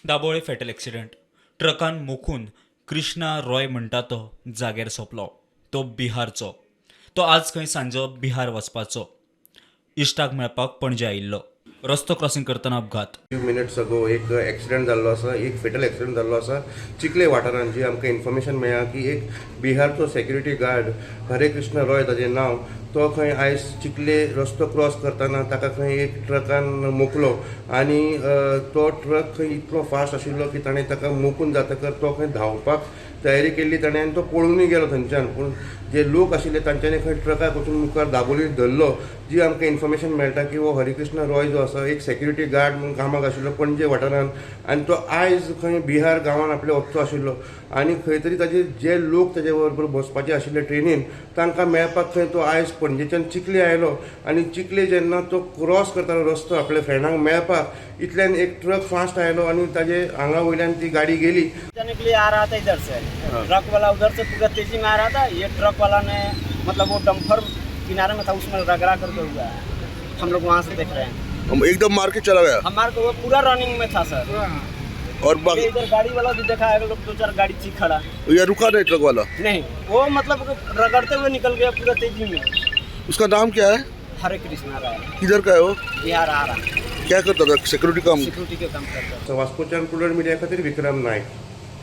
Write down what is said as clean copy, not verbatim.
Dabolim fatal accident. ट्रकान मोखून कृष्णा रॉय म्हणटा तो जाग्यार सोंपलो. तो बिहारचो. तो आज खंय सांजो बिहार वचपाचो. इश्टाक मेळपाक पणजे आयिल्लो. रस्तो क्रॉसिंग करतना अपघात. फ्यू मिनट्स अगो एक एक्सिडंट जाल्लो आसा, एक फेटल एक्सिडंट जाल्लो आसा चिखले वाठारांत. जी आमकां इन्फॉर्मेशन मेळ्ळा की एक बिहारचो सेक्युरिटी गार्ड हरे कृष्ण रॉय ताजें नांव, तो खंय आयज चिखले रस्तो क्रॉस करतना ताका खंय एक ट्रकान मोखलो आनी तो ट्रक खंय इतलो फास्ट आशिल्लो की ताणें ताका मोखून जातकर तो खंय धांवपाक तयारी केल्ली ताणें आनी तो पळूनय गेलो थंयच्यान. पूण जे लोक आशिल्ले तांच्यांनी खंय ट्रकाक वचून मुखार दाबोली धरलो. जी आमकां इन्फॉर्मेशन मेळटा की हो हरिकृष्ण रॉय जो आसा एक सेक्युरिटी गार्ड म्हणून कामाक आशिल्लो पणजे वाठारांत आनी तो आयज खंय बिहार गांवान आपले वचचो आशिल्लो आनी खंय तरी ताजे जे लोक ताजे बरोबर बसपाचे आशिल्ले ट्रेनीन तांकां मेळपाक खंय तो आयज पणजेच्यान चिखले आयलो आनी चिखले जेन्ना तो क्रॉस करतालो रस्तो आपल्या फ्रेंडांक मेळपाक, इतल्यान एक ट्रक फास्ट आयलो आनी ताजे आंगा वयल्यान ती गाडी गेली. जाने के लिए आ रहा था इधर से, ट्रक वाला उधर से पूरा तेजी में आ रहा था. ये ट्रक वाला ने मतलब वो डम्फर किनारे में था, उसमें रगड़ा करके हुआ है. हम लोग वहाँ से देख रहे हैं. हम एकदम मार के चला गया. हमारे को वो पूरा रनिंग में था सर. और ये बाकी इधर गाड़ी वाला भी देखा है लोग, दो चार गाड़ी थी खड़ा. ये रुका नहीं ट्रक वाला? नहीं, वो मतलब रगड़ते हुए निकल गया पूरा तेजी में. उसका नाम क्या है? हरे कृष्णा राय. किधर का है वो? बिहार आ रहा. क्या करता था? सिक्योरिटी काम? सिक्योरिटी के काम करता. वास्कोच्यान प्रुडंट मिडिया खातीर विक्रम नायक.